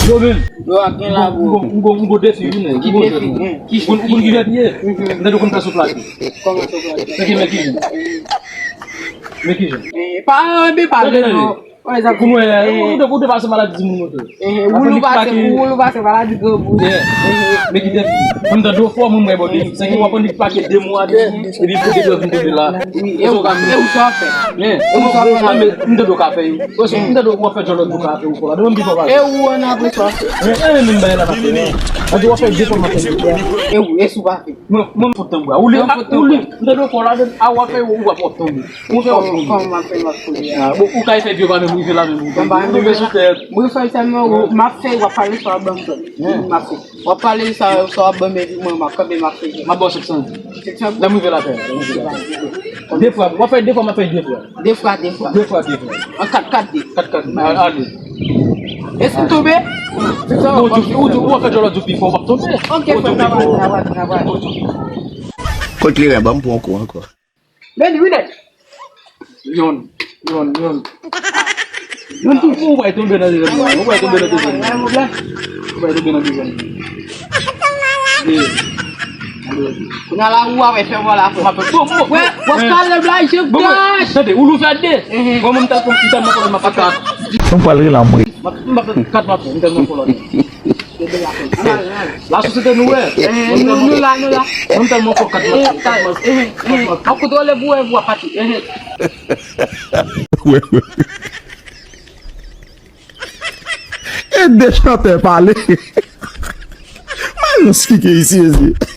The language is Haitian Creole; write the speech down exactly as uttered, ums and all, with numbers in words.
Yo menm. Yo ap gen labou. M gon, m gon, m gon defi, wi, nèg. Ki defi? Ou konn ki jwèt li ye? M tande w konn fè souflati. Kòman souflati? Fè ki men ki jan? Men ki jan? Eh, pa anbe pale non. Pou mwen, ou te, ou te pase maladi timoun yo tou. Woulou pase, woulou pase maladi granmoun. Men ki defi? Mwen tande w fò, mwen mwen bò defi. Se ki w ap annik pake de mwa de, epi pou te vin tonbe la. Wi, e ou, e ou sa w ap fè? Men, e ou sa w ap fè? M tande w ka fè yo. Ou si m tande w ap fè djòlòt pou ka fè ou fò la. Demen m pi fò pase. E ou an apre sa w ap fè? Men, e menm bagay la pa fè. Ann di w ap fè de fò m ap fè. E ou, e si w pa fè? Mwen, mwen fout tanbou a. Ou li, ou li. M tande w fò la, a w ap fè ou, ou ap tonbe. Ou fè ou tonbe. Kòman m ap fè m ap tonbe a? Bon, ou ka fè vye pa menm rive la menm. Ou tonbe sou tèt. Mwen fè tèlman ou, m ap fè, w ap pale sa w ap ban m tonbe. M ap fè. W ap pale sa, sa w ap ban m epi mwen, m ap kanpe, m ap fè. M ap ba w senk san. Senk san? Lè m rive lakay. Lè m rive lakay. De fwa, w ap fè de fwa, m ap fè de fwa. De fwa, de fwa. De fwa, de fwa. An kat kat de. Kat kat de. A, ale. E si m tonbe? Ou di, ou di, ou ap fè djòlòt di pi fò, w ap tonbe. Ok, frè, travay, travay, travay. Kot kleren, ban m pran yon kou ankò. Men li wi nèg. Yonn, yonn, yonn. Yonn tou. Ou pa tonbe nan dezyèm nan. Ou pa tonbe nan dezyèm nan. Ou pa tonbe nan dezyèm nan. Kounye a la ou a wè fè vwa la fò. Wè, w ap kale blag je gach. Tande, ou lou fè de. Bon, mwen m ta, m ta nan pwoblèm ap kat. Mwen pral rele anmwe. M ap fè kat m ap fè, m tèlman fò lòt. La sosyete nou wè. Nou, nou la, nou la. Mwen tèlman fò kat m ap fè. An kontwole pou wè vwa pati. Wè, wè. E de chantè pale. Mayon spike isi, isi.